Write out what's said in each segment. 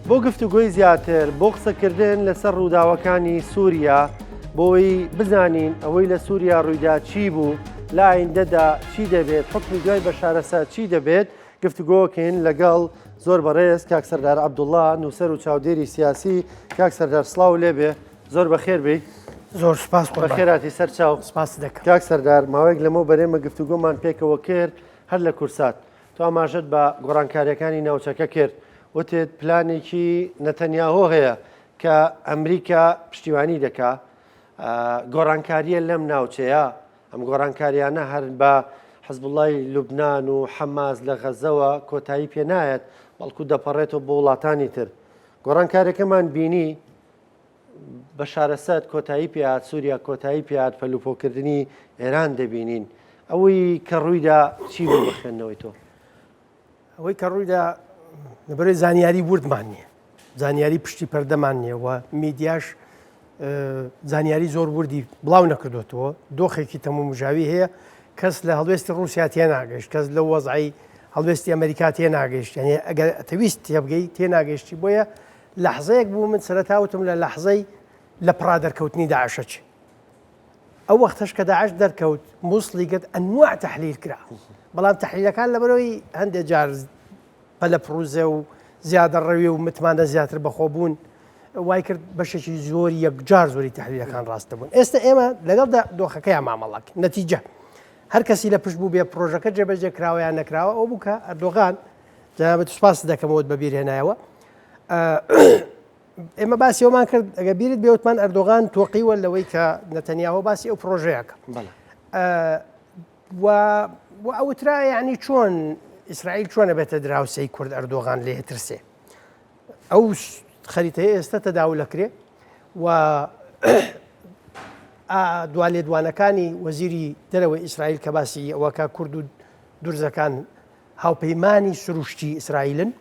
بۆ گفتوگۆی زیاتر، بۆ قسەکردن لەسەر ڕووداوەکانی سووریا، بۆی بزانین ئەوەی لە سووریا ڕوویدا چی بوو، لە ئایندەدا چی دەبێت، حوکمی دوای بەشار ئەسەد چی دەبێت، گفتوگۆکەین لەگەڵ زۆر بەڕێز کاک سەردار عەبدوڵڵا، نووسەر و چاودێری سیاسی. کاک سەردار سڵاو لێبێ، زۆر بەخێر بێی. زۆر سوپاس قوربان. بەخێراتی سەر چاو. سوپاست دەکەم. کاک سەردار، ماوەیەک لەمەوبەر ئێمە گفتوگۆمان پێکەوە کرد هەر لە کورسات. تۆ ئاماژەت بە گۆڕانکارییەکانی ناوچەکە کرد، وتت پلانێکی نەتەنیاهۆ هەیە کە ئەمریکا پشتیوانی دەکا، گۆڕانکارییە لەم ناوچەیە، ئەم گۆڕانکارییانە هەر بە حزبوڵای لوبنان و حەماس لە غەزەوە کۆتایی پێ نایەت، بەڵکو دەپەڕێتەوە بۆ وڵاتانی تر. گۆڕانکاریەکەمان بینی، بەشار ئەسەد کۆتایی پێهات، سووریا کۆتایی پێهات، پەلوپۆکردنی ئێران دەبینین. ئەوەی کە ڕوویدا چی بوو بە خوێندنەوەی تۆ؟ ئەوەی کە ڕوویدا لەبەرەی زانیاری وردمان نییە، زانیاری پشتی پەردەمان نییە و میدیاش زانیاری زۆر وردی بڵاو نەکردوێتەوە. دۆخێکی تەمومژاوی هەیە، کەس لە هەڵوێستی ڕووسیا تێناگەیشت، کەس لەو وەزعی هەڵوێستی ئەمریکا تێناگەیشت، یعنی ئەگەر ئەتەویست تێبگەی تێناگەیشتی. بۆیە لەحزەیەک بوو من سەرەتا وتم لە لەحزەی لە پڕا دەرکەوتنی داعشە چی؟ ئەو وەختەش کە داعش دەرکەوت مووسڵی گرت ئەنواع تەحلیل کرا، بەڵام تەحلیلەکان لەبەرەوەی هەندێک جار پەلەپڕوزێ و زیادەڕەوی و متمانە زیاتر بەخۆبوون وای کرد بەشێکی زۆری یەکجار زۆری تەحلیلەکان ڕاست دەبوون. ئێستا ئێمە لەگەڵ دۆخەکەیان مامەڵەک نەتیجە هەر کەسی لە پشت بوو بێ پرۆژەکە جێبەجێ کراوە یان نەکراوە، ئەو بوو کە ئەردۆغان جەنابت سوپاست دەکەمەوەت بەبیر هێنایەوە. ئێمە باسی ئەومان کرد ئەگە بیرت بێوتمان ئەردۆغان تۆقیوە لەوەی کە نەتەنیاهۆ باسی ئەو پرۆژەیەکە و ئەوترا یعنی چۆن ئیسرائیل چۆنە بێتە دراوسەی کورد ئەردۆغان لێ ترسێ ئەو خەریتەیە ئێستا تەداول دەکرێ و دوا لێدوانەکانی وەزیری دەرەوەی ئیسرائیل کە باسی ئەوەکە کورد و دورزەکان هاوپەیمانی سروشتی ئیسرائیلن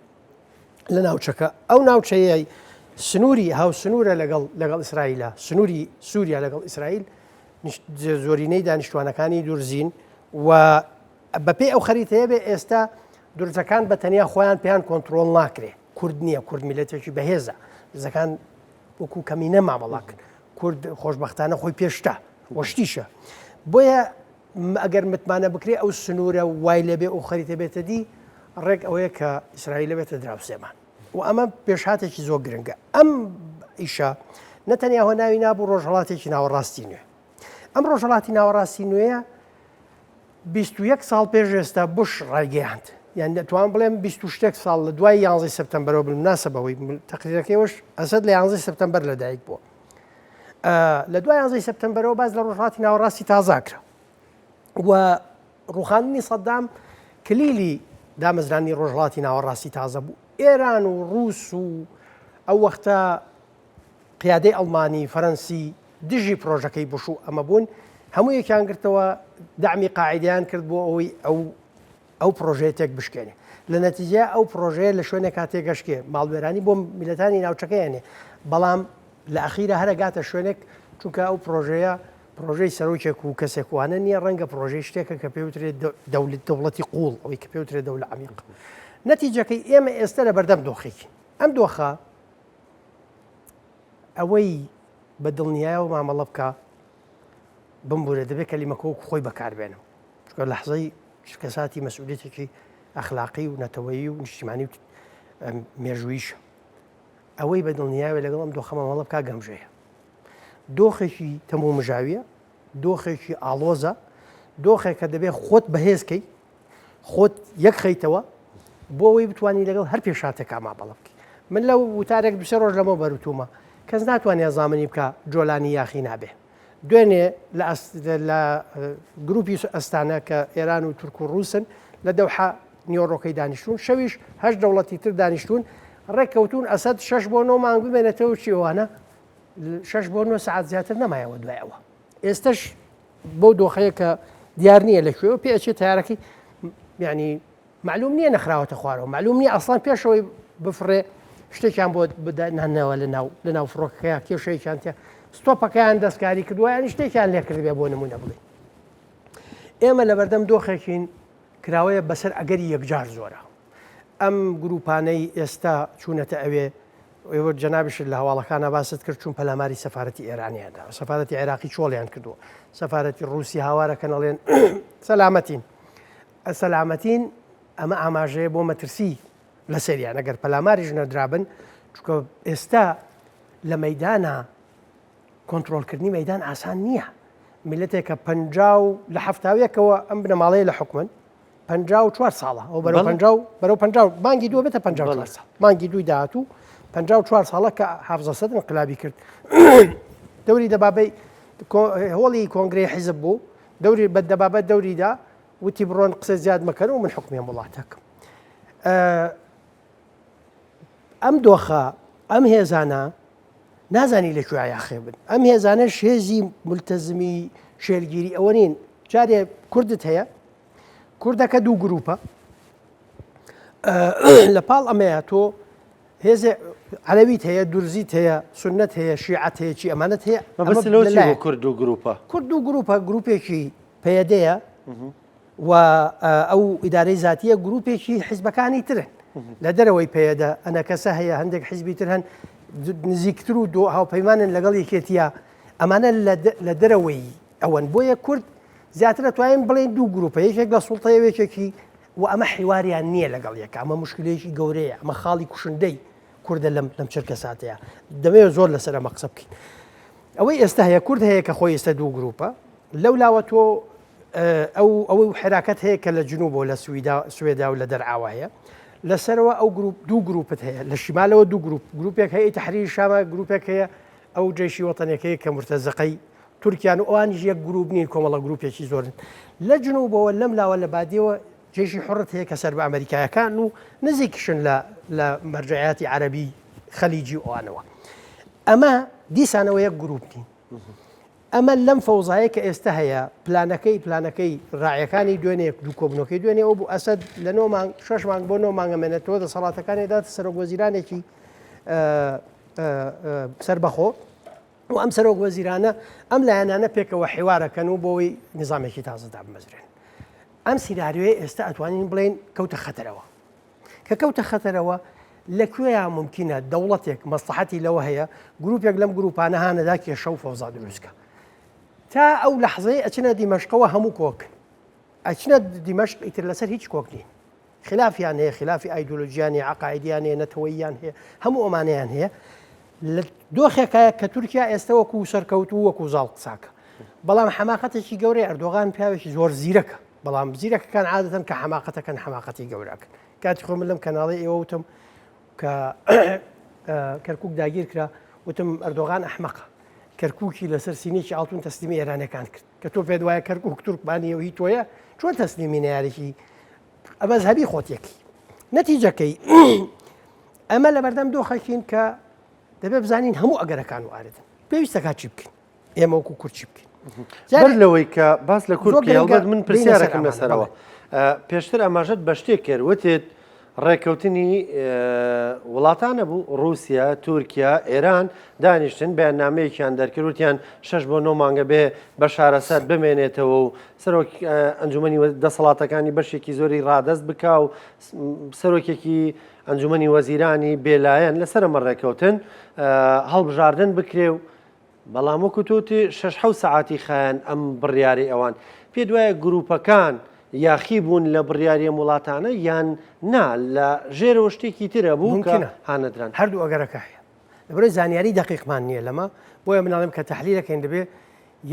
لە ناوچەکە، ئەو ناوچەیەی سنووری هاوسنوورە لەگەڵ لەگەڵ ئیسرائیلە، سنووری سووریا لەگەڵ ئیسرائیل، زۆرینەی دانیشتوانەکانی دورزین و بەپێی ئەو خەریتەیە بێ ئێستا دورزەکان بە تەنیا خۆیان پێیان کۆنتترۆل ناکرێ. کورد نییە، کورد میلەتێکی بەهێزە، دورزەکان وەکو کەمینە مامەڵاکن، کورد خۆشببختانە خۆی پێشتا وەشتیشە. بۆیە ئەگەر متمانە بکرێ ئەو سنوورە وای لێبێ ئەو خەریتە بێتە دی، ڕێک ئەوەیە کە ئیسرائیل بێتە دراوسێمان و ئەمە پێشهاتێکی زۆر گرنگە. ئەم ئیشە نەتەنیاهۆ ناوی نابوو ڕۆژهەڵاتێکی ناوەڕاستی نوێ. ئەم ڕۆژهەڵاتی ناوەڕاستی نوێیە 21 ساڵ پێش ئێستا بوش ڕایگەیاند، یان دەتوان بڵێم 20 شتێک ساڵ لە دوای 11 سپتەمبەرەوە بالمناسبەوەی تەقریرەکەیەوەش ئەسەد لە 11 سپتەمبەر لەدایک بووە. لە دوای 11 سپتەمبەرەوە باس لە ڕۆژهەڵاتی ناوەڕاستی تازە کرا و ڕوخاندنی سەدام کلیلی دامەزرانی ڕۆژهەڵاتی ناوەڕاستی تازە بوو. ئێران و ڕووس و ئەو وەختە قیادەی ئەڵمانی، فەرەنسی دژی پرۆژەکەی بوش و ئەمە بوون، هەموو یەکیان گرتەوە، دەعمی قاعیدەیان کرد بۆ ئەوەی ئەو ئەو پرۆژەیە تێک بشکێنێ. لە نەتیجەیا ئەو پرۆژەیە لە شوێنێکا تێگەشکێ، ماڵوێرانی بۆ میللەتانی ناوچەکەیەنێ، بەڵام لە ئەخیرا هەر ئەگاتە شوێنێک، چونکە ئەو پرۆژەیە پرۆژەی سەرۆکێک و کەسێک وانە نییە، ڕەنگە پرۆژەی شتێکە کە پێوترێت دەوڵەتی قوڵ، ئەوەی کە پێوترێت دەولە عەمیق. نەتیجەکەی ئێمە ئێستا لە بەردەم دۆخێکین. ئەم دۆخە ئەوەی بە دڵنیایەوە مامەڵە بکا، بمبورە دەبێت کەلیمەکە وەکو خۆی بەکاربێنم، چونکە لەحزەی چرکەساتی مەسئولیەتێکی ئەخلاقی و نەتەوەیی و نیشتیمانی و مێژووییشە. ئەوەی بە دڵنیاوێ لەگەڵ ئەم دۆخە مامەڵە بکا گەمژەیە. دۆخێکی تەمومژاویە، دۆخێکی ئاڵۆزە، دۆخێکە دەبێت خۆت بەهێزکەی، خۆت یەک خەیتەوە بۆ ئەوەی بتوانی لەگەڵ هەر پێشاتێکا مامەڵە بکەی. من لەو وتارێک دوسێ ڕۆژ لەمەوبەر وتومە کەس ناتوانێت زامنی بکا جۆلانی یاخی نابێ. دوێنێ لە گروپی ئەستانە کە ئێران و تورک و ڕووسن لە دەوحە نیۆڕۆکەی دانیشتون، شەویش هەشت دەوڵەتی تر دانیشتون، ڕێککەوتون ئەسەد 6 بۆ 9 مانگ بمێنێتەوە. چیوانە 6 بۆ 9 سعات زیاتر نەمایەوە دوای ئەوە. ئێستش بەو دۆخەیە کە دیار نییە لە کوێوە پێ ئەچێت تارەکەی، یعنی معلوم نییە نەخراوەتە خوارەوە، معلوم نییە ئەسڵان پێشەوەی بفڕێ شتێکیان بۆ نانەوە لە ناو فڕۆکەکەیا کێشەیەکیان تیا ستۆپەکەیان دەستکاری کردووە، یانی شتێکیان لێ کردبێ. بۆ نمونە بڵێ ئێمە لەبەردەم دۆخێکین کراوەیە بەسەر ئەگەری یەکجار زۆرە. ئەم گروپانەی ئێستا چوونەتە ئەوێ ئێوە جەنابیشت لە هەواڵەکانا باست کرد چون پەلاماری سەفارەتی ئێرانیان داوە سەفارەتی عێراقی چۆڵیان کردووە سەفارەتی ڕووسی هاوارەکەن ئەڵێن سەلامەتین سەلامەتین ئەمە ئاماژەیە بۆ مەترسی لەسەریان ئەگەر پەلاماریش نەدرابن چونکە ئێستا لە مەدانە کۆنترۆڵکردنی مەدان ئاسان نییە میلەتێکە پ لە هەفتاویەکەوە ئەم بنەماڵەیە لە حکومن 54 ساڵە ئەو بەرەو پ بەرەو پ مانگی دووە بێتە 54 ساڵ مانگی دووی داهاتوو 54 ساڵە کە حافزە سەد انقلابی کرد دەوری دەبابەی هۆڵی کۆنگرەی حیزب بوو دەوری بە دەبابە دەوریدا وتی بڕۆن قسە زیاد مەکەن و من حکومی وڵاتەکەم ئەم دۆخە ئەم هێزانە نازانی لە کوێ یاخێ بن ئەم هێزانە هێزی ملتەزمی شێلگیری ئەوە نین جارێ کوردت هەیە کوردەکە دوو گروپە لە پاڵ ئەمەیە تۆ هێزێ عەلەویت هەیە دورزیت هەیە سنت هەیە شیعەت هەیە چی ئەمانەت هەیە مەبەست لەوە چی بوو کورد و گروپە؟ کورد و گروپە گروپێکی پەیەدەیە و ئەو ئیدارەی زاتیە گروپێکی حیزبەکانی ترن لە دەرەوەی پەیەدە ئەنەکەسە هەیە هەندێک حیزبی تر هەن نزیکتر و دۆ هاوپەیمانن لەگەڵ یەکێتیە ئەمانە لە دەرەوەی ئەوەن بۆیە کورد زیاتر ئەتوانین بڵێین دوو گروپە یەکێک لە سوڵتەیە و یەکێکی و ئەمە حیواریان نییە لەگەڵ یەکە ئەمە مشکلەیەکی گەورەیە ئەمە خاڵی کوشندەی کوردە لەم لەم چرکە ساتەیە دەمەوێت زۆر لەسەر ئەمە قسە بکەین ئەوەی ئێستا هەیە کورد هەیە کە خۆی ئێستا دوو گروپە لەو لاوە تۆ ئەو ئەوەی حراکەت هەیە کە لە جنوبەوە لە سویدا سوێدا و لە دەرعاوە هەیە لەسەرەوە ئەو گروپ دوو گروپت هەیە لە شیمالەوە دوو گروپ گروپێک هەیە تحریر شامە گروپێک هەیە ئەو جەیشی وەتەنەکەی کە مرتەزەقەی تورکیان و ئەوانیش یەک گروپ نین کۆمەڵە گروپێکی زۆرن لە جنوبەوە لەم لاوە لە بادیەوە جەیشی حوڕت هەیە کە سەر بە ئەمریکایەکان و نزیکشن لە لە مەرجعیاتی عەرەبی خەلیجی و ئەوانەوە ئەمە دیسانەوە یەک گروپ نین ئەمە لەم فەوزایە کە ئێستا هەیە پلانەکەی پلانەکەی ڕایەکانی دوێنێ دوو کۆبنەکەی دوێنێ ئەو بوو ئەسەد لە نۆ مانگ شەش مانگ بۆ نۆ مانگە مێنێتەوە دەسەڵاتەکانی دات سەرۆک وەزیرانێکی سەربەخۆ و ئەم سەرۆک وەزیرانە ئەم لایەنانە پێکەوە حیوارەکەن و بۆی نظامێکی تازە دابمەزرێن ئەم سیناریۆیە ئێستا ئەتوانین بڵێن کەوتە خەتەرەوە کە کەوتە خەتەرەوە لە کوێیا ممکنە دەوڵەتێک مەسلحەتی لەوە هەیە گروپێک لەم گروپانە هانەدا کێشە و فەوزا دروستکە تا ئەو لەحزەیە ئەچنە دیمەشقەوە هەموو کۆکن ئەچنە دیمەشق ئیتر لەسەر هیچ کۆک نین خلافیان هەیە خلافی ئایدۆلۆژیان هەیە عقاعدیان هەیە نەتەوەییان هەیە هەموو ئەمانەیان هەیە لە دۆخێکایە کە تورکیا ئێستا وەکو سەرکەوتوو وەکو زاڵ قساکە بەڵام حەماقەتێکی گەورەی ئەردۆغان پیاوێکی زۆر زیرەکە بەڵام زیرەکەکان عادەتەن کە حەماقەتەکەن حەماقەتی گەورەکەن کاتی خۆ من لەم کەناڵی ئێوە وتم کە کەرکک داگیر کرا وتم ئەردۆغان ئەحمەقە کەرککی لەسەر سینێکی ئاڵتون تەسلیمی ئێرانەکان کرد کە تۆ پێت وایە کەرکک تورکمانیە و هی تۆیە چۆن تەسلیمی نەیارێکی مەزهەبی خۆتێکی نەتیجەکەی ئەمە لەبەردەم دۆخەکین کە دەبێ بزانین هەموو ئەگەرەکان واردن پێویستەکە چی بکەین ئێمە وەکو کورد چی بکەین بەر لەوەی کە باس لە کورد هەڵبەت من پرسیارەکەم لەسەرەوە پێشتر ئاماژەت بە شتێک کرد وتت ڕێککەوتنی وڵاتانە بوو رووسیا تورکیا ئێران دانیشتن بەیاننامەیەکیان دەرکرد وتیان شش بۆ نۆ مانگە بێ بە شارەسەر بمێنێتەوە و سەرۆک ئەنجومنی دەسەڵاتەکانی بەشێکی زۆری ڕادەست بکا و سەرۆکێکی ئەنجومنی وەزیرانی بێلایەن لەسەر ئەمە ڕێککەوتن هەڵبژاردن بکرێ و بەڵام وەکو تۆ وتی شەش حەوت سەعاتی خایاند ئەم بڕیارەی ئەوان. پێت وایە گروپەکان یاخی بوون لە بڕیاری ئەم وڵاتانە یان نا لە ژێرەوە شتێکی تر هەبوو کە مومکینە هانەدران؟ هەردوو ئەگەرەکە هەیە. لەبەرئەوەی زانیاری دەقیقمان نییە لەمە، بۆیە من ئەڵێم کە تەحلیلەکەین دەبێ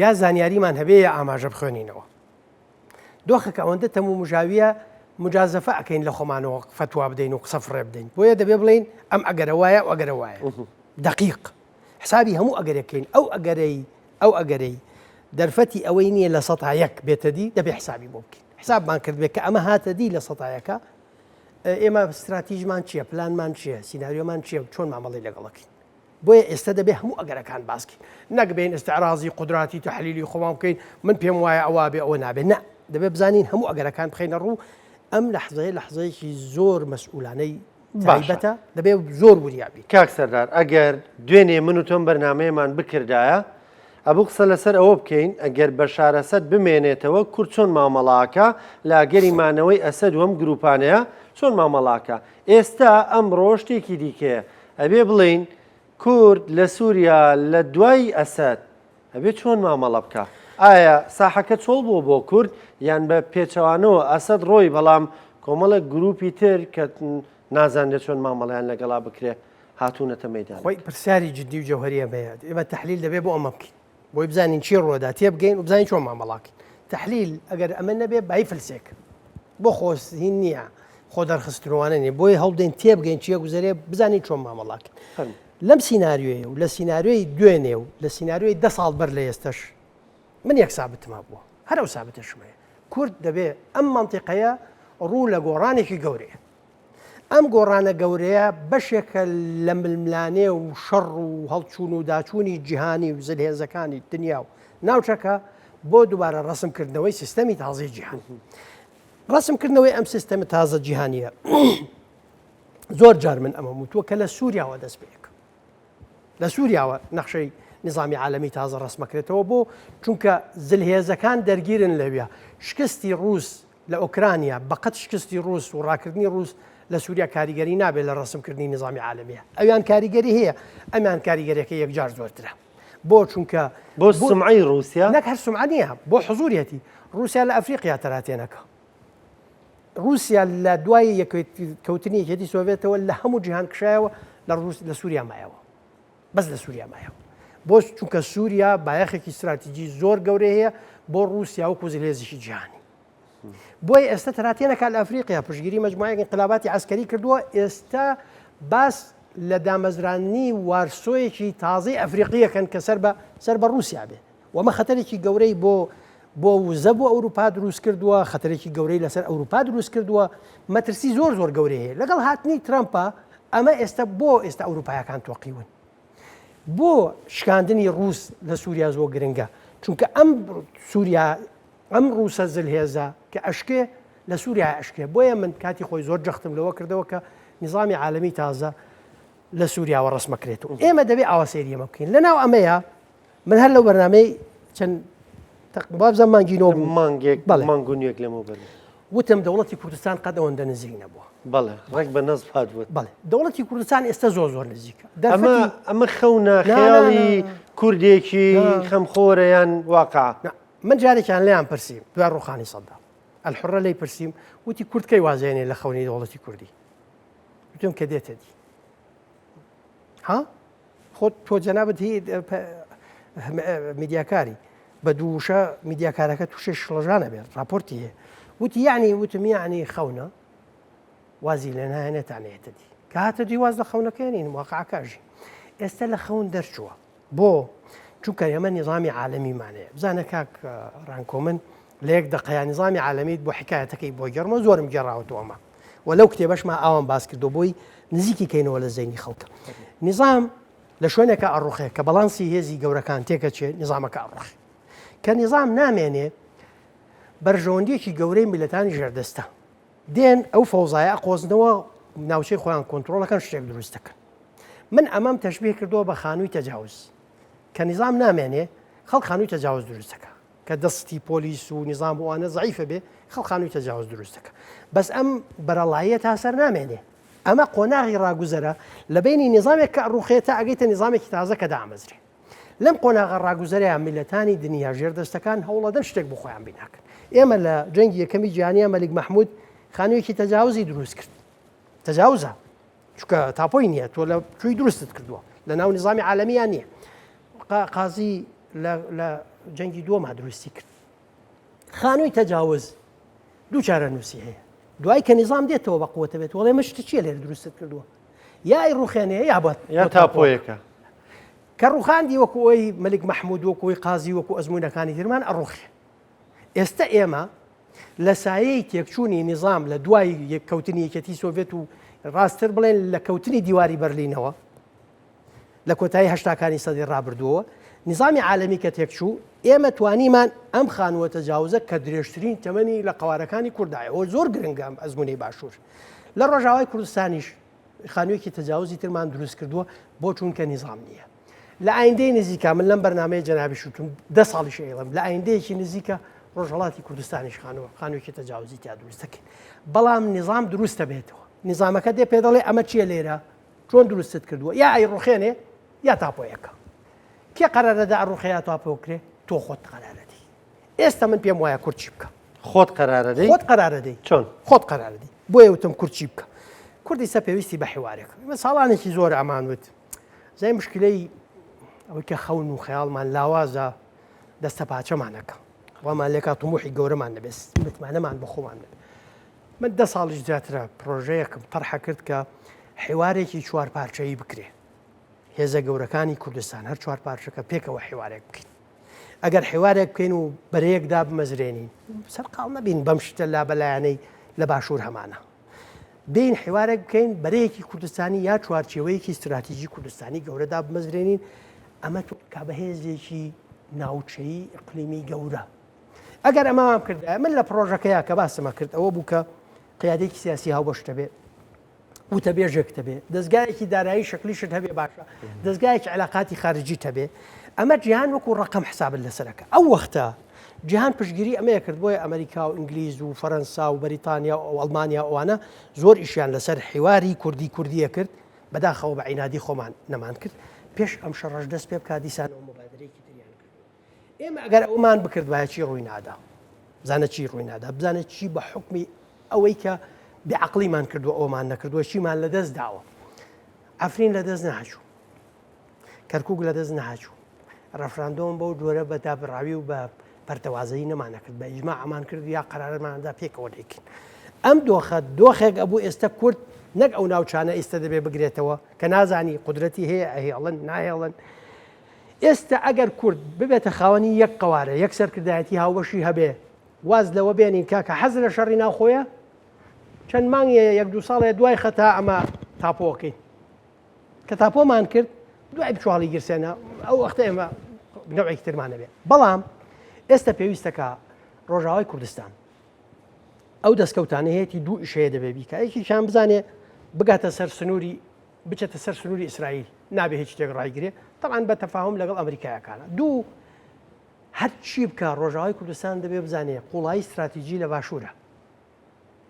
یا زانیاریمان هەبێ یا ئاماژە بخوێنینەوە. دۆخەکە ئەوەندە تەمومژاوییە مجازەفە ئەکەین لە خۆمانەوە فەتوا بدەین و قسە فڕێ بدەین. بۆیە دەبێ بڵێین ئەم ئەگەرە وایە ئەو ئەگەرە وایە. دەقیق. حسابی هەموو ئەگەرێک بکەین ئەو ئەگەرەی ئەو ئەگەرەی دەرفەتی ئەوەی نییە لە سەتا یەک بێتە دی دەبێ حسابی بۆ بکەین حسابمان کرد بێت کە ئەمە هاتە دی لە سەتا یەکە ئێمە استراتیژمان چییە پلانمان چییە سیناریۆمان چییە چۆن مامەڵی لەگەڵەکەین بۆیە ئێستا دەبێ هەموو ئەگەرەکان باسکەین نەک بین استعراضی قدراتی تحلیلی خۆمان بکەین من پێم وایە ئەوە بێ ئەوە نابێ نە دەبێ بزانین هەموو ئەگەرەکان بخینە ڕوو ئەم لەحزەیە لەحزەیەکی زۆر مەسئولانەی تایبەتە دەبێ زۆر وریا بین. کاک سەردار ئەگەر دوێنێ من و تۆم بەرنامەیەمان بکردایە ئەبوو قسە لەسەر ئەوە بکەین ئەگەر بەشار ئەسەد بمێنێتەوە کورد چۆن مامەڵاکە لە ئەگەری مانەوەی ئەسەد و ئەم گروپانەیە چۆن مامەڵاکە ئێستا ئەمڕۆ شتێکی دیکەیە. ئەبێ بڵێین کورد لە سووریا لە دوای ئەسەد ئەبێ چۆن مامەڵە بکا؟ ئایا ساحەکە چۆڵ بووە بۆ کورد یان بە پێچەوانەوە ئەسەد ڕۆی بەڵام کۆمەڵێک گروپی تر کە نازانرێت چۆن مامەڵەیان لەگەڵا بکرێ هاتوونەتە مەیدان؟ خۆی پرسیاری جدی و جەوهەری ئەمەیە. ئێمە تەحلیل دەبێ بۆ ئەمە بکەین. بۆی بزانین چی ڕووەدا تێبگەین و بزانین چۆن مامەڵاکەین. تەحلیل ئەگەر ئەمە نەبێ بای فلسێک. بۆ خۆس هین نییە خۆ دەرخستنوانە نیە بۆیە هەوڵدەین تێبگەین چیە گوزەرێ بزانین چۆن مامەڵاکەین. لەم سیناریۆیە و لە سیناریۆی دوێنێ و لە سیناریۆی دە ساڵ بەر لە ئێستەش من یەک سابتم هەبووە هەر ئەو سابتەشم هەیە کورد دەبێ ئەم مەنتیقەیە ڕوو لە گۆڕانێکی گەورەیە ئەم گۆڕانە گەورەیە بەشێکە لە ململانێ و شەڕ و هەڵچوون و داچوونی جیهانی و زلهێزەکانی دنیا و ناوچەکە بۆ دووبارە ڕسمکردنەوەی سیستەمی تازەی جیهان ڕسمکردنەوەی ئەم سیستەمە تازە جیهانیە زۆر جار من ئەمەم وتووە کە لە سووریاوە دەست پێک لە سووریاوە نەخشەی نظامی عالمی تازە ڕسمەکرێتەوە بۆ چونکە زلهێزەکان دەرگیرن لەویا شکستی ڕوس لە ئۆکرانیا بەقەت شکستی ڕوس و ڕاکردنی ڕوس لە سووریا کاریگەری نابێت لە ڕسمکردنی نظامی عالمیە ئەویان کاریگەری هەیە ئەمیان کاریگەریەکە یەکجار زۆرترە بۆ چونکە بۆ سمعی رووسیا نەک هەر سمعە نییە بۆ حزوریەتی رووسیا لە ئەفریقیا تەراتێنەکە ڕووسیا لە دوای کەوتنی یەکێتی سۆڤێتەوە لە هەموو جیهان کشایەوە لە ڕوس لە سووریا مایەوە بەس لە سووریا مایەوە بۆ چونکە سووریا بایەخێکی استراتیجی زۆر گەورەی هەیە بۆ ڕووسیا وەکو زلهێزێکی جیهانی بۆیە ئێستا تەراتێنەکە لە ئەفریقیا پشگیری مجموعەیەک انقلاباتی عسکەری کردووە ئێستا باس لە دامەزرانی وارسۆیەکی تازەی ئەفریقیەکەن کە سەر بە سەر بە ڕووسیا بێ و ئەمە خەتەرێکی گەورەی بۆ بۆ وزە بۆ ئەوروپا دروست کردووە، خەتەرێکی گەورەی لەسەر ئەوروپا دروست کردووە، مەترسی زۆر زۆر گەورەی هەیە. لەگەڵ هاتنی ترەمپا ئەمە ئێستا بۆ ئێستا ئەوروپایەکان تۆقیون. بۆ شکاندنی ڕووس لە سووریا زۆر گرنگە، چونکە ئەم سووریا ئەم ڕووسە زلهێزە کە ئەشکێ لە سووریا ئەشکێ. بۆیە من کاتی خۆی زۆر جەختم لەوە کردەوە کە نیزامی عالەمی تازە لە سووریاوە ڕەسمەکرێت و ئێمە دەبێ ئاوا سەیری ئەمە بکەین. لەناو ئەمەیە من هەر لەو بەرنامەی چەند وابزانم مانگی نۆ بوو مانگێک بەڵێ مانگ و نیوێک لەمەوبەر وتم دەوڵەتی کوردستان قەت ئەوەندە نزیک نەبووە. بەڵێ ڕێک بە نەزف هات بووت. بەڵێ دەوڵەتی کوردستان ئێستا زۆر زۆر نزیکە. ئەمە ئەمە خەونە خەیاڵی کوردێکی خەمخۆرە یان واقع؟ من جارێکیان لێیان پرسیم دوای ڕوخانی سەدام الحرە لێی پرسیم وتی کورد کەی وازێنێ لە خەونی دەوڵەتی کوردی؟ وتم کە دێتە دی. ها؟ خۆت تۆ جەنابت هی میدیاکاری بە دوو وشە میدیاکارەکە تووشێ شڵەژانە بێت راپۆرتی هەیە وتی یعنی وتم یعنی خەونە وازی لێ ناهێنێت تا نێتە دی کە هاتە دی واز لە خەونەکەی نین واقعەکەژی ئێستا لە خەون دەرچووە بۆ چونکە ئێمە نیزامی عالەمیمانەیە بزانە کاک ڕانکۆ من لە یەک دقەیە نیزامی عالەمیت بۆ حکایەتەکەی بۆ گەڕمە زۆرم گێڕاوەتەوە ئەمە و لەو کتێبەشما ئاوام باس کردو بۆی نزیکی کەینەوە لە زەینی خەڵکە نیزام لە شوێنێکە ئەڕوخێ کە بەڵانسی هێزی گەورەکان تێکەچێ نیزامەکە ئەڕوخێ کە نیزام نامێنێ بەرژەوەندیەکی گەورەی میلەتانی ژێردەستە دێن ئەو فەوزایە ئەقۆزنەوە ناوچەی خۆیان کۆنترۆڵەکەن شتێک دروست دەکەن من ئەمەم تەشبیه کردووە بە خانووی تەجاوز کە نیزام نامێنێ خەڵک خانووی تەجاوز دروست دەکا کە دەستی پۆلیس و نیزام و ئەوانە زەعیفە بێ خەڵک خانووی تەجاوز دروست دەکا بەس ئەم بەرەڵاییە تا سەر نامێنێ ئەمە قۆناغی ڕاگوزەرە لە بینی نیزامێک کە ڕوخێ تا ئەگەیتە نیزامێکی تازە کە دامەزرێ لەم قۆناغە ڕاگوزەرەیا میللەتانی دنیا ژێردەستەکان هەوڵەدەن شتێک بۆ خۆیان بیناکەن. ئێمە لە جەنگی یەکەمی جیهانیا مەلیک مەحمود خانوویەکی تەجاوزی دروست کرد. تەجاوزە چونکە تاپۆی نییە تۆ لە کوێی دروستت کردووە لە ناو نظامی عالەمیان نییە. قازی لە جەنگی دووەما دروستی کرد. خانووی تەجاوز دوو چارەنووسی هەیە. دوای کە نیزام دێتەوە بە قوتە بێت وڵێ مشت چییە لێرە دروستت کردووە یا ئەی ڕوخێنێ یا بە یا تاپۆیەکە کە ڕوخاندی وەکو ئەوی مەلیک مەحمود وەکو ئەوی قازی وەکو ئەزموونەکانی ترمان ئەڕوخێ. ئێستە ئێمە لە سایەی تێکچوونی نیزام لە دوای کەوتنی یەکێتی سۆڤێت و ڕاستتر بڵێن لە کەوتنی دیواری بەرلینەوە لە کۆتایی هەشتاکانی سەدەی ڕابردووەوە نیزامی عالەمی کە تێکچوو ئێمە توانیمان ئەم خانووە تەجاوزە کە درێژترین تەمەنی لە قەوارەکانی کوردایە ئەوە زۆر گرنگە ئەم ئەزموونەی باشوور لە ڕۆژاوای کوردستانیش خانوویەکی تەجاوزی ترمان دروست کردووە بۆ چونکە نیزام نییە لە ئایندەی نزیکە من لەم بەرنمەیە جەنابی شوتم دە ساڵیش ئەیڵم لە ئایندەیەکی نزیکە ڕۆژهڵاتی کوردستانیش خانووە خانوویەکی تەجاوزی تیا دروست دەکەین بەڵام نیزام دروستە بێتەوە نیزامەکە دێ پێ دەڵێ ئەمە چییە لێرە؟ چۆن دروستت کردووە یا ئەی ڕوخێنێ یا تاپۆیەکە کێ قەرارەدا ئەڕوخێ یا تاپۆ کرێ تۆ خۆت قەرارەدەی ئێستا من پێم وایە کورد چی بکە خۆت قەرارەدەی خۆت قەرارەدەی چۆن خۆت قەرارەدەی بۆیە وتم کورد چی بکە کوردی سە پێویستی بە حیوارێک ئمە ساڵانێکی زۆر ئەمان وت زای مشکلەی ئەوەی کە خەون و خەیاڵمان لاوازە دەستە پاچەمانەکە وامان لێکا طموحی گەورەمان نەبێت متمانەمان بە خۆمان نەبێت من دە ساڵیش زیاترە پرۆژەیەکم تەرحە کرد کە حیوارێکی چوار پارچەیی بکرێ هێزە گەورەکانی کوردستان هەر چوار پارچەکە پێکەوە حیوارێک بکەین ئەگەر حیوارێک بکەین و بەرەیەک دابمەزرێنین سەرقاڵ نەبین بەم شتە لابەلایانەی لە باشوور هەمانە بین حیوارێک بکەین بەرەیەکی کوردستانی یا چوارچێوەیەکی استراتیژی کوردستانی گەورە دابمەزرێنین ئەمە کە بەهێزێکی ناوچەیی ئیقلیمی گەورە ئەگەر ئەمەمان بکردایە من لە پڕۆژەکەیا کە باسمە کرد ئەوە بوو کە قیادێکی سیاسی هاوبەش دەبێ وتەبێژێک دەبێ دەستگایەکی دارایی شکلیشت هەبێ باشە دەستگایەکی علاقاتی خارجی هەبێ ئەمە جیهان وەکو ڕقم حسابت لەسەرەکە ئەو وەختە جیهان پشگیری ئەمەیە کرد بۆیە ئەمریکا و ئینگلیز و فەرەنسا و بەریتانیا و ئەڵمانیا ئەوانە زۆر ئیشیان لەسەر حیواری کوردی کوردیە کرد بەداخەوە بە عینادی خۆمان نەمان کرد پێش ئەم شەڕەش دەست پێ بکات دیسانەوە مبادرێکی تریان کرد ئێمە ئەگەر ئەومان بکردبایە چی ڕووی نادا؟ بزانە چی ڕووی نادا بزانە چی بە حکمی ئەوەی کە بێعقلیمان کردووە ئەومان نەکردووە چیمان لەدەست داوە عفرین لەدەست نەهچوو کەرکک لەدەست نەهچوو ڕەفراندۆم بەو جۆرە بە دابڕاوی و بە پەرتەوازەی نەمانەکرد بە ئیجما ئەمان کرد یا قەرارماندا پێکەوە دەیکرد ئەم دۆخە دۆخێک ئەبوو ئێستا کورد نەک ئەو ناوچانە ئێستا دەبێ بگرێتەوە کە نازانی قدرەتی هەیە ئەهێڵن ناهێڵن ئێستا ئەگەر کورد ببێتە خاوەنی یەک قەوارە، یەک سەرکردایەتی هاوبەشی هەبێ، واز لەوە بێنین کاکە حەز لە شەڕی ناوخۆیە، چەند مانگێ یەک دوو ساڵێ دوای خەتا ئەمە تاپۆکەین. کە تاپۆمان کرد دوای بچواڵی گرسێنە ئەو وەختە ئێمە نەوعێکی ترمان نەبێ. بەڵام ئێستا پێویستەکە ڕۆژاوای کوردستان ئەو دەستکەوتانە هەیەی دوو ئیشەیە دەبێ بیکە یەکێکیان بزانێ بگاتە سەر سنووری بچێتە سەر سنووری ئیسرائیل نابێ هیچ شتێک ڕایگرێ تەبعەن بە تەفاهم لەگەڵ ئەمریکایەکانە دوو هەرچی بکە ڕۆژاوای کوردستان دەبێ بزانێ قوڵایی استراتیجی لە باشوورە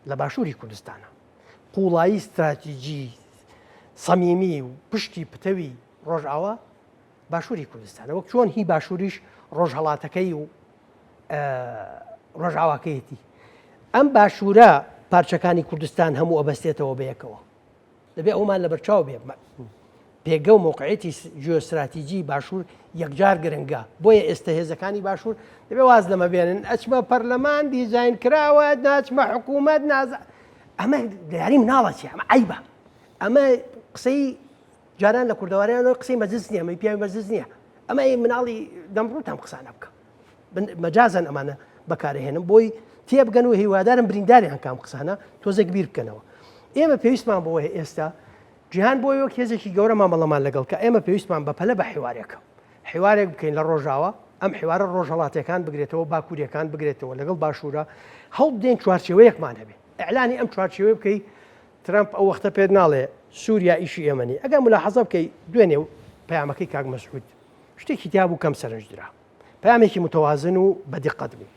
لە باشووری کوردستانە قوڵایی استراتیجی سەمیمی و پشتی پتەوی ڕۆژاوا باشووری کوردستانە وەک چۆن هی باشووریش ڕۆژهڵاتەکەی و ڕۆژاواکەیەتی ئەم باشوورە پارچەکانی کوردستان هەموو ئەبەستێتەوە بەیەکەوە دەبێ ئەومان لەبەرچاو بێ پێگە و مۆقعێتی جیۆستراتیجی باشوور یەکجار گرنگە بۆیە ئێستا هێزەکانی باشوور دەبێ واز لەمە بێنن ئەچمە پەرلەمان دیزاین کراوە ناچمە حکوومەت ناز ئەمە دیاری مناڵە چی ئەمە عیبە ئەمە قسەی جاران لە کوردەواریان قسەی مەجلس نییە ئەمە پیاوی مەجلس نییە ئەمە مناڵی دەمڕوتان قسانە بکە مەجازەن ئەمانە بەکارهێنم بۆی تێبگەن و هیوادارم برینداریان کام قسانە تۆزێک بیر بکەنەوە ئێمە پێویستمان بۆ هەیە ئێستا جیهان بۆ وەک هێزێکی گەورە مامەڵەمان لەگەڵ کە ئێمە پێویستمان بە پەلە بە حیوارێکە حیوارێک بکەین لە ڕۆژاوە ئەم حیوارە ڕۆژهڵاتەکان بگرێتەوە باکووریەکان بگرێتەوە لەگەڵ باشوورە هەوڵ بدەین چوارچێوەیەکمان هەبێ ئەعلانی ئەم چوارچێوە بکەی ترامپ ئەو وەختە پێت ناڵێ سووریا ئیشی ئێمە نیە ئەگەر ملاحەزە بکەی دوێنێ و پەیامەکەی کاک مەسعود شتێکی تیا بوو کەم سەرنج درا پەیامێکی متوازن و بە دیقەت بوو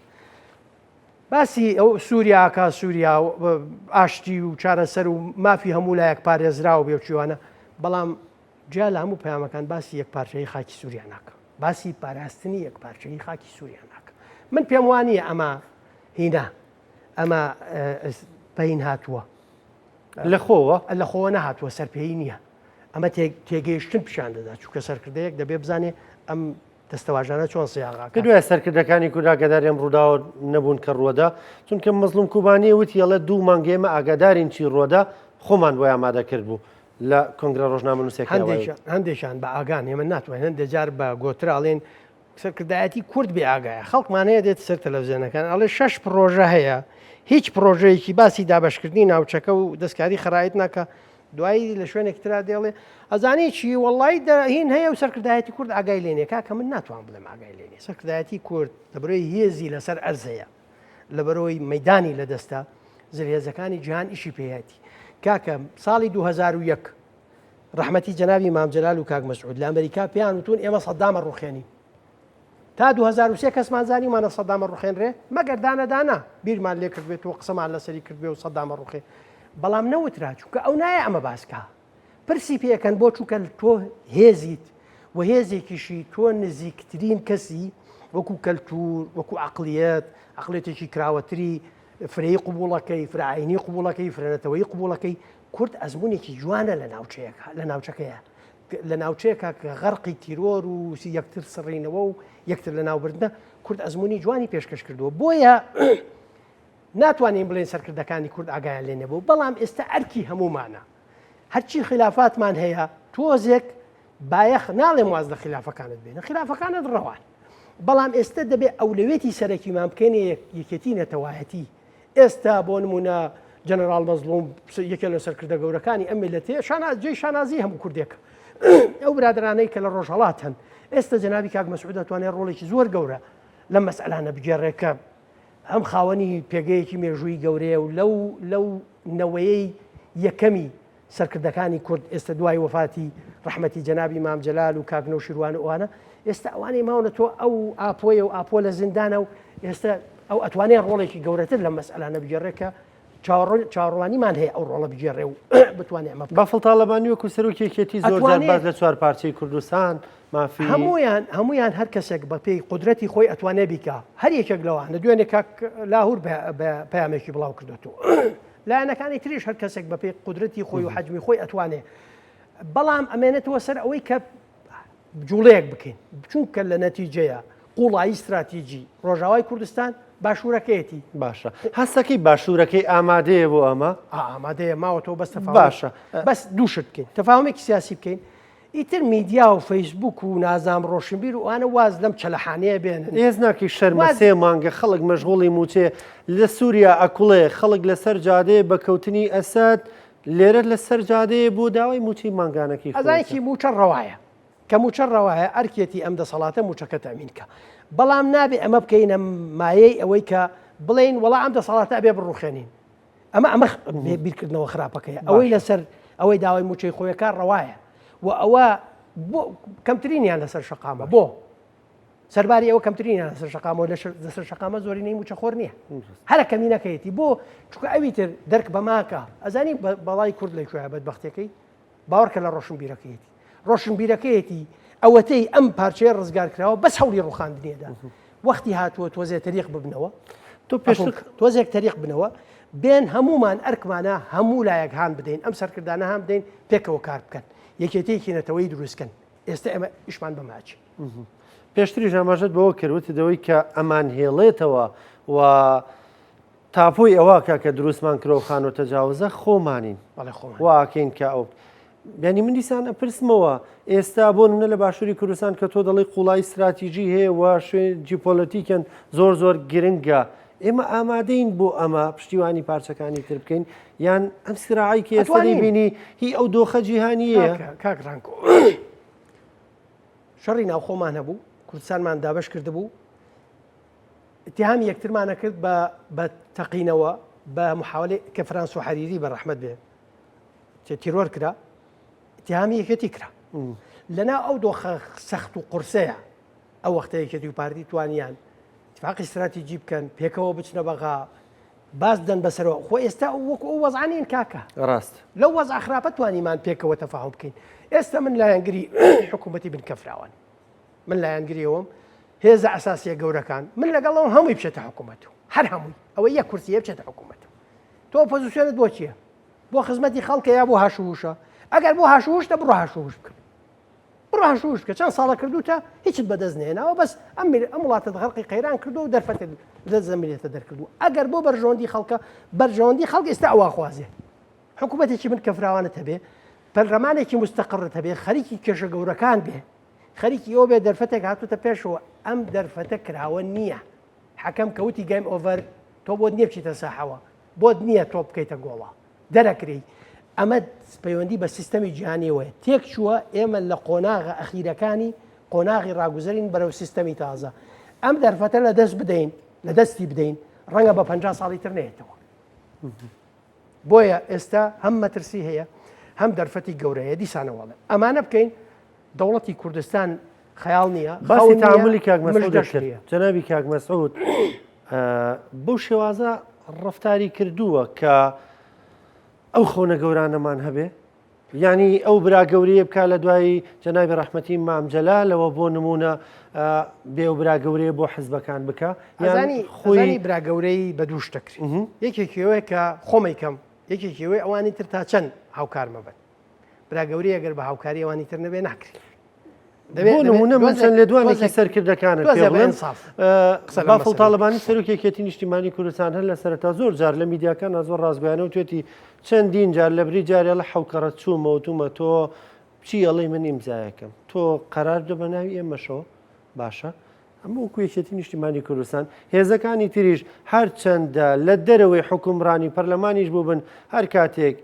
باسی ئەو سووریاکە سووریا ئاشتی و چارەسەر و مافی هەموو لایەک پارێزراوە بێ چیوانە بەڵام جیا لە هەموو پەیامەکان باسی یەک پارچەی خاکی سووریا ناکە باسی پاراستنی یەک پارچەی خاکی سووریا ناکە من پێم وانە ئەمە هینا ئەمە پەین هاتووە لە خۆوە لە خۆوە نەهاتووە سەرپێی نییە ئەمە تێگەیشتن پیشان دەدا چونکە سەرکردەیەک دەبێ بزانێ ئەم دەستەواژانە چۆن سیاغاکە دوای سەرکردەکانی کورد ئاگاداری ئەم ڕووداوە نەبوون کە ڕووەدا چونکە مەزلوم کوبانی وتی ئەڵێ دوو مانگ ئێمە ئاگادارین چی ڕووەدا خۆمان بۆی ئامادە کرد بوو لە کۆنگرە ڕۆژنامەنووسەکەی هەندێکیان بە ئاگان ئێمە ناتوانین هەندێک جار بە گۆتراڵێن سەرکردایەتی کورد بێ ئاگایە خەڵکمان هەیە دێت سەر تەلەڤزیۆنەکان ئەڵێ شەش پڕۆژە هەیە هیچ پڕۆژەیەکی باسی دابشکردنی ناوچەکە و دەستکاری خەرایت ناکە دوایی لە شوێنێک ترا دێڵێ ئەزانی چی وەڵی هین هەیە و سەرکردایەتی کورد ئاگای لێنێ کاکە من ناتوان بڵێم ئاگای لێنێ سەرکردایەتی کورد لەبەرەوەی هێزی لەسەر ئەرز هەیە لەبەرەوەی مەدانی لەدەستە زلهێزەکانی جیهان ئیشی پێیەتی کاکە ساڵی 2001 ڕەحمەتی جەنابی مام جەلال و کاک مەسعود لە ئەمریکا پێیان وتون ئێمە سەدامە ڕوخێنین تا 2003 کەسمان زانیمانە سەدامە ڕوخێنرێ مەگەر دانە دانە بیرمان لێ کردبێت و قسەمان لەسەری کردبێ و سەدامە ڕوخێ بەڵام نەوترا چونکە ئەو نایە ئەمە باسکە. پرسی پێکەن بۆ چووکە تۆ هێزیت و هێزێکیشی تۆ نزیکترین کەسی وەکو کەلتور وەکو عقلیەت عقلێتێکی کراوەتری فرەی قوبوڵەکەی فرەئاینی قوبوڵەکەی فرەنەتەوەی قوبوڵەکەی کورد ئەزمونێکی جوانە لە ناوچەیەکە لە ناوچەکەیە لە ناوچەیەکە کە غەرقی تیرۆر و یەکتر سڕینەوە و یەکتر لە ناوبردنە کورد ئەزمموی جوانی پێشکەش کردووە بۆیە ناتوانین بڵێن سەرکردەکانی کورد ئاگایان لێ نەبوو بەڵام ئێستا ئەرکی هەمومانە هەرچی خلافاتمان هەیە تۆزێک بایەخ ناڵێم واز لە خلافەکانت بێنە خلافەکانت ڕەوان بەڵام ئێستا دەبێ ئەولەوێتی سەرەکیمان بکەینە یەکێتی نەتەوایەتی ئێستا بۆ نمونە جەنەراڵ مەزڵوم یەکێ لە سەرکردە گەورەکانی ئەم میلەتەیە شاناز جێی شانازی هەموو کوردێکە ئەو برادرانەی کە لە ڕۆژهەڵات هەن ئێستا جەنابی کاک مەسعود دەتوانێت ڕۆڵێکی زۆر گەورە لەم مەسئلانە بگێڕێ کە هەم خاوەنی پێگەیەکی مێژووی گەورەیە و لەو لەو نەوەیەی یەکەمی سەرکردەکانی کورد ئێستا دوای وەفاتی ڕەحمەتی جەنابی مام جەلال و کاک نەوشیروان و ئەوانە ئێستا ئەوانەی ماونەتەوە ئەو ئاپۆیە و ئاپۆ لە زیندانە و ئێستا ئەو ئەتوانێت ڕۆڵێکی گەورەتر لەم مەسئلانە بگێڕێ کە چاوەڕوانیمان هەیە ئەو ڕۆڵە بگێڕێ و بتوانێت ئەمە بکات. بافڵ تاڵەبانی وەکو سەرۆکی یەکێتی زۆر جار ئەتوانێ باس لە چوار پارچەی کوردستان مافی هەموویان هەموویان هەر کەسێک بە پێی قودرەتی خۆی ئەتوانێ بیکا هەر یەکێک لەوانە دوێنێ کاک لاهور بە پەیامێکی بڵاو کردۆتەوە لایەنەکانی تریش هەر کەسێک بەپێی قودرەتی خۆی و حەجمی خۆی ئەتوانێ بەڵام ئەمێنێتەوە سەر ئەوەی کە جوڵەیەک بکەین چونکە لە نەتیجەیە قوڵایی استراتیجی ڕۆژاوای کوردستان باشوورەکەیەتی باشە هەستەکەی باشوورەکەی ئامادەیە بۆ ئەمە ئامادەیە ماوەتەوە بەس تەفاوت باشە بەس دوو شت بکەین تەفاهمێکی سیاسی بکەین ئیتر میدیا و فەیسبوک و نازام ڕۆشنبیر و ئەوانە واز لەم چەلەحانەیە بێنن. ئێز ناکەی شەرمە واز. سێ مانگە خەڵک مەشغوڵی موچەیە لە سوریا ئەکوڵێ خەڵک لەسەر جادەیە بە کەوتنی ئەسەد لێرە لەسەر جادەیە بۆ داوای موچەی مانگانەکەی ئەزانی خۆیەتە. چی موچە ڕەوایە کە موچە ڕەوایە ئەرکێتی ئەم دەسەڵاتە موچەکە تەئمین کا بەڵام نابێ ئەمە بکەینە مایەی ئەوەی کە بڵێین وەڵا ئەم دەسەڵاتە ئەبێ بڕوخێنین ئەمە ئەمە بیرکردنەوە خراپەکەیە ئەوەی لەسەر ئەوەی داوای موچەی خۆیەکە ڕەوایە و ئەوە بۆ کەمترینیان لەسەر شەقامە بۆ سەرباری ئەوە کەمترینیان لەسەر شەقامەوە لەسەر شەقامە زۆرینەی موچەخۆر نییە هەرە کەمینەکەیەتی بۆ چکە ئەوی تر دەرک بەماکە ئەزانی بەڵای کورد لە کوێ بەدبختەکەی باوەڕکە لە ڕۆشنبیرەکەیەتی ڕۆشنبیرەکەیەتی ئەوەتەی ئەم پارچەیە ڕزگار کراوە بەس هەوڵی ڕوخاندنیەدا وەختی هاتووە تۆزێ تەریق ببنەوە تۆ پێشتر تۆزێک تەریق بنەوە بێن هەمومان ئەرکمانە هەموو لایەک هان بدەین ئەم سەرکردانە هان بدەین پێکەوە کار بکەن یەکێتیەکی نەتەوەی دروستکەن ئێستا ئێمە ئیشمان بەماچی پێشتریش ئاماژەت بەوە کرد وتت ئەوەی کە ئەمان هێڵێتەوە و تاپۆی ئەوە کە کە دروستمان کرۆ خانۆ تەجاوزە خۆمانین بەڵێ خۆمان واکەین کە ئەو بیانی من دیسان ئەپرسمەوە ئێستا بۆ نمونە لە باشووری کوردستان کە تۆ دەڵی قوڵایی استراتیژی هەیە و شوێن جیپۆلەتیکەن زۆر زۆر گرنگە ئێمە ئامادەین بۆ ئەمە پشتیوانی پارچەکانی تر بکەین یان ئەم سراعی کە ئێستا ئەتوانین. بینی هی ئەو دۆخە جیهانیەیە کاک ڕانکۆ شەڕی ناوخۆمان هەبوو کوردستانمان دابش کردبوو اتهامی یەکترمان ئەکرد بە بە تەقینەوە بە محاولەی کە فرانسۆ حەریری بە ڕەحمەت بێ تیرۆر کرا اتهامی یەکێتی کرا لەناو ئەو دۆخە سەخت و قورسەیە ئەو وەختە یەکێتی و پارتی توانیان اتفاقی استراتیجی بکەن پێکەوە بچنە بەغا باز بدەن بەسەرەوە خۆ ئێستا وەکو ئەو وەزعانین کاکە ڕاست لەو وەزع خراپە توانیمان پێکەوە تەفاهم بکەین ئێستا من لایەنگری حکوومەتی بنکەفراوان من لایەنگری ئەوەم هێزە ئەساسیە گەورەکان من لەگەڵ ئەوم هەمووی بچێتە حکوومەت و هەر هەمووی ئەوە یەک کورسیە بچێتە حکوومەت تۆ ئۆپۆزیسیۆنت بۆ چییە بۆ خزمەتی خەڵکە یا بۆ هاشووشە ئەگەر بۆ هاشووشتە بڕۆ هاشووش بکە بڕۆ هاشووش بکە چەند ساڵە کردوتە هیچت بەدەست نێناوە بەس ئەم ئەم وڵاتە غەرقی قەیران کردو و دەرفەتت لە زەمینێتە دەرکردو ئەگەر بۆ بەرژەوەندی خەڵکە بەرژەوەندی خەڵک ئێستا ئەوە خوازێ حکوومەتێکی من کە فراوانت هەبێ پەرلەمانێکی مستەقڕت هەبێ خەریکی کێشە گەورەکان بێ خەریکی ئەوە بێ دەرفەتێک هاتوتە پێشەوە ئەم دەرفەتە کراوە نییە حەکەم کەوتی game over تۆ بۆت نییە بچیتە ساحەوە بۆت نییە تۆ بکەیتە گۆڵە دەرەکرێی ئەمە پەیوەندی بە سیستەمی جیهانیەوەیە تێک چووە ئێمە لە قۆناغە ئەخیرەکانی قۆناغی ڕاگوزەرین بەرەو سیستەمی تازە ئەم دەرفەتە لە دەست بدەین لە دەستی بدەین ڕەنگە بە 50 ساڵی تر نێتەوە بۆیە ئێستا هەم مەترسی هەیە هەم دەرفەتی گەورەیە دیسانەوەڵێ ئەمانە بکەین دەوڵەتی کوردستان خەیاڵ نییە باسی تەعامولی کاک مەسعود کرد جەنابی کاک مەسعود بەو شێوازە ڕەفتاری کردووە کە ئەو خەونە گەورانەمان هەبێ؟ یانی ئەو برا گەورەیە بکا لە دوای جەنابی ڕەحمەتی مام جەلالەوە بۆ نمونە بێ و برا گەورەیە بۆ حزبەکان بکا یانی خۆی برا گەورەی بە دوو شتە کرێ یەکێکی ئەوەیە کە خۆمەی کەم یەکێکی ئەوەیە ئەوانی تر تا چەند هاوکارمە بن برا گەورەی ئەگەر بە هاوکاری ئەوانی تر نەبێ ناکرێ. بۆ نمونە من چەند لێدوانێکی سەرکردەکانت پێ بڵێم بافڵ تاڵەبانی سەرۆکی یەکێتی نیشتیمانی کوردستان هەر لە سەرەتا زۆر جار لە میدیاکان زۆر ڕاستگۆیانە وتوێتی چەندین جار لە بری جارێ لە حەوکەڕە چوومەوە تومە تۆ چی ئەڵێی من ئیمزایەکەم تۆ قەرار بدە بە ناوی ئێمەشەوە باشە ئەمە وەکو یەکێتی نیشتیمانی کوردستان هێزەکانی تریش هەرچەندە لە دەرەوەی حکومڕانی پەرلەمانیش بووبن هەر کاتێک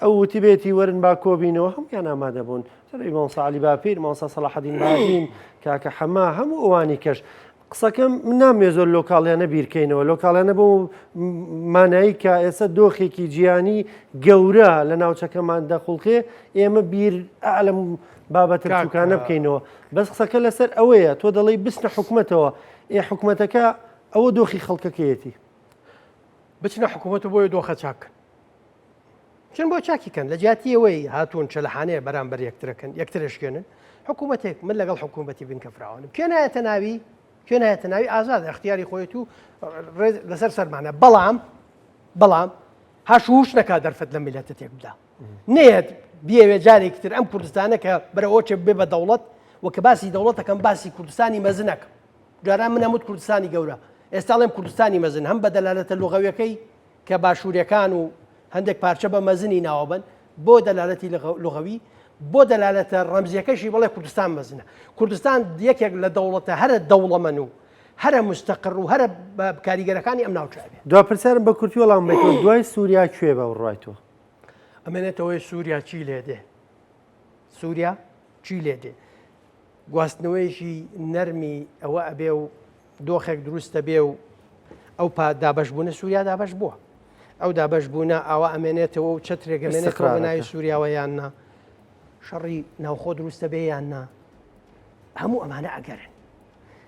ئەو وتبێتی وەرن با کۆبینەوە هەموویان ئامادە بوون سەرەوی مامۆستا عەلی باپیر مامۆستا سەڵاحەدین بادین کاکە حەمە هەموو ئەوانی کەش قسەکەم من نامەوێ زۆر لۆکاڵیانە بیرکەینەوە لۆکاڵیانە بۆ مانایی کە ئێستا دۆخێکی جیهانی گەورە لە ناوچەکەمان دەخوڵقێ ئێمە بیر ئالم بابەتە بچووکانە بکەینەوە بەس قسەکە لەسەر ئەوەیە تۆ دەڵێی بچنە حکومەتەوە ئێ حکومەتەکە ئەوە دۆخی خەڵکەکەیەتی بچنە حکوومەت بۆیە دۆخە چاکن چون بۆ چاکی کەن لە جیاتی ئەوەی هاتوون چەلەحانەیە بەرامبەر یەکترەکەن یەکترشکێنن حکوومەتێک من لەگەڵ حکوومەتی بنکە فراوانم کێ نایەتە ناوی کێ نایەتە ناوی ئازاد اختیاری خۆیت و لەسەر سەرمانە بەڵام بەڵام هەشوش نەکا دەرفەت لە میلەتە تێک بدا نێت بیەوێ جارێکی تر ئەم کوردستانە کە بەرەوەچێ بێ بە دەوڵەت و کە باسی دەوڵەتەکەم باسی کوردستانی مەزنەکەم جاران من هەمووت کوردستانی گەورە ئێستا ڵێم کوردستانی مەزن هەم بە دەلالەتە لغەویەکەی کە باشووریەکان و هەندێک پارچە بە مەزنی ناوەبەن بۆ دەلالەتی لغەوی بۆ دەلالەتە ڕەمزیەکەشی بڵێ کوردستان مەزنە کوردستان یەکێک لە دەوڵەتە هەرە دەوڵەمەن و هەرە مستەقڕ و هەرە کاریگەرەکانی ئەم ناوچە بێ. دوا پرسیارم بە کورتی وەڵام بەیتەوە دوای سووریا کوێ بە بڕوای تۆ؟ ئەمێنێتەوەی سووریا چی لێ دێ؟ سووریا چی لێ دێ؟ گواستنەوەیەکی نەرمی ئەوە ئەبێ و دۆخێک دروست دەبێ و ئەو پا دابەشبوونە سووریا دابەش بووە ئەو دابەش بوونە ئاوا ئەمێنێتەوە و چەترێک ئەمێنێتەوە بە ناوی سووریاوە یان نا شەڕی ناوخۆ دروست دەبێ یان نا هەموو ئەمانە ئەگەرن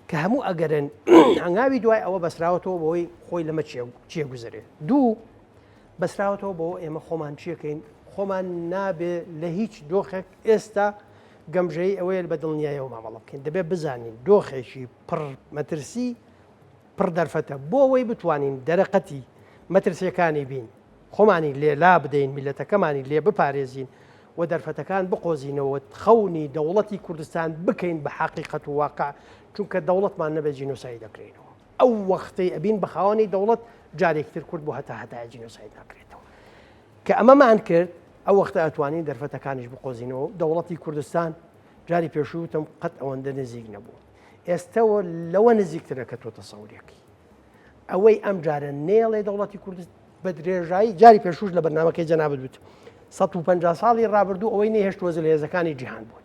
کە هەموو ئەگەرن هەنگاوی دوای ئەوە بەسراوەتەوە بۆی خۆی لەمە چیە گوزەرێ دوو بەسراوەتەوە بۆ ئێمە خۆمان چیەکەین خۆمان نابێ لە هیچ دۆخێک ئێستا گەمژەیی ئەوەیە بە دڵنیایەوە مامەڵە بکەین، دەبێت بزانین دۆخێکی پڕ مەترسی پڕ دەرفەتە، بۆ ئەوەی بتوانین دەرەقەتی مەترسیەکانی بین، خۆمانی لێ لا بدەین، میللەتەکەمانی لێ بپارێزین و دەرفەتەکان بقۆزینەوە، خەونی دەوڵەتی کوردستان بکەین بە حەقیقەت و واقع، چونکە دەوڵەتمان نەبێت جینۆساید دەکرێینەوە. ئەو وەختەی ئەبین بە خاوەنی دەوڵەت جارێکی تر کورد بۆ هەتا هەتایە جینۆساید ناکرێتەوە. کە ئەمەمان کرد ئەو وەختە ئەتوانین دەرفەتەکانیش بقۆزینەوە و دەوڵەتی کوردستان جاری پێشوو وتم قەت ئەوەندە نزیک نەبوو ئێستەوە لەوە نزیکترە کە تۆ تەسەوریەکەی ئەوەی ئەم جارە نێڵێ دەوڵەتی کوردست بە درێژایی جاری پێشوش لە بەرنامەکەی جەنابت وت 150 ساڵی ڕابردوو ئەوەی نەهێشت وەزل هێزەکانی جیهان بوون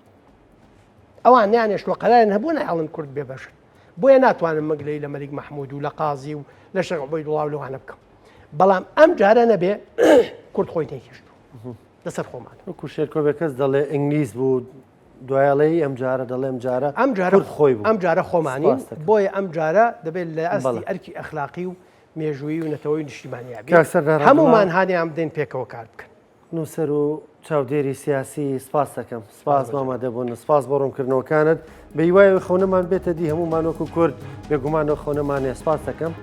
ئەوان نیانێشتوە قەرارن هەبوو نایڵن کورد بێبەشن بۆیە ناتوانم مەگلەی لە مەلیک مەحمود و لە قازی و لە شێخ عوبەیدوڵا و لەوانە بکەم بەڵام ئەم جارە نەبێ کورد خۆی نەیهێشت لەسەر خۆمان وەکو شێرکۆ بێکەس دەڵێ ئینگلیز بوو دوایڵەی ئەم جارە دەڵێم جارە ئەم جارە خۆی بوو ئەم جارە خۆمانی بۆیە ئەم جارە دەبێت لە ئەستی ئەرکی ئەخلاقی و مێژوویی و نەتەوەی نیشتیمانیا هەمومان هانیان بدەین پێکەوە کار بکەن نووسەر و چاودێری سیاسی سپاس دەکەم سپاس بۆ ئامادەبوون سپاس بۆ ڕوونکردنەوەکانت بە هیوای خەونەمان بێتە دی هەمومان وەکو کورد بێگومان و خەونەمانێ سپاس دەکەم.